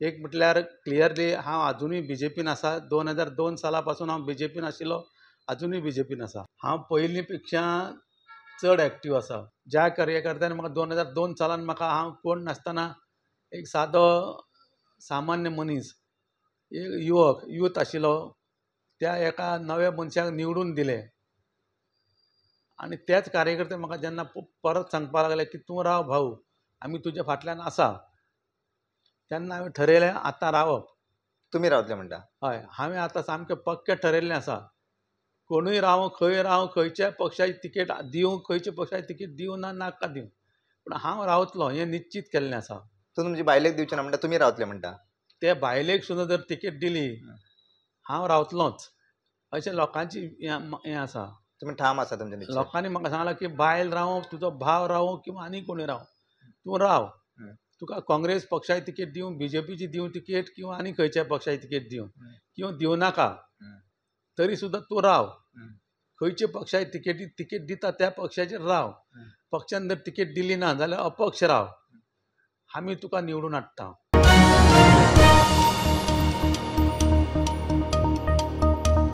एक म्हटल्यार क्लियरली हांव आजुनूय बीजेपीन आसा. 2002 साला पासून हांव बीजेपीन आशिल्लो, आजुनूय बीजेपीन आसा. हांव पयलीं पेक्षा चड एक्टीव आसा. ज्या कार्यकर्त्यांनी म्हाका 2002 सालान म्हाका हांव कोण नासतना एक सादो सामान्य मनीस, एक युवक यूथ आशिल्लो, त्या एका नव्या मनशाक निवडून दिले आनी तेच कार्यकर्ते म्हाका जेन्ना परत सांगपाक लागले की तूं राव भाऊ, आमी तुज्या फाटल्यान आसा, तेन्ना हांवें ठरयलें आतां रावप. तुमी रावतले म्हणटा? हय, हांवें आतां सामकें पक्कें ठरयल्लें आसा. कोणूय रावं, खंय रावं, खंयच्या पक्षाची तिकेट दिवं, खंयच्या पक्षाची तिकेट दिवं ना नाका दिवं, पूण हांव रावतलो हें निश्चीत केल्लें आसा. तूं तुमची बायलेक दिवचें ना म्हणटा, तुमी रावतले म्हणटा? ते बायलेक सुद्दां जर तिकेट दिली हांव रावतलोच अशें लोकांची हें आसा. तुमी ठाम आसा तुमच्या निश्चय? लोकांनी म्हाका सांगलां की बायल रावं, तुजो भाव रावं किंवा आनी कोणूय रावं, तूं राव. तुका काँग्रेस पक्षाची तिकेट दिवं, बीजेपीची दिवं तिकेट किंवा आनी खंयच्या पक्षाची तिकेट दिवं किंवा दिवं नाका, तरी सुद्दां तूं राव. खंयच्या पक्षाची तिकेट दिता त्या पक्षाचेर राव. पक्षान जर तिकेट दिली ना जाल्यार अपक्ष राव, आमी तुका निवडून हाडटा.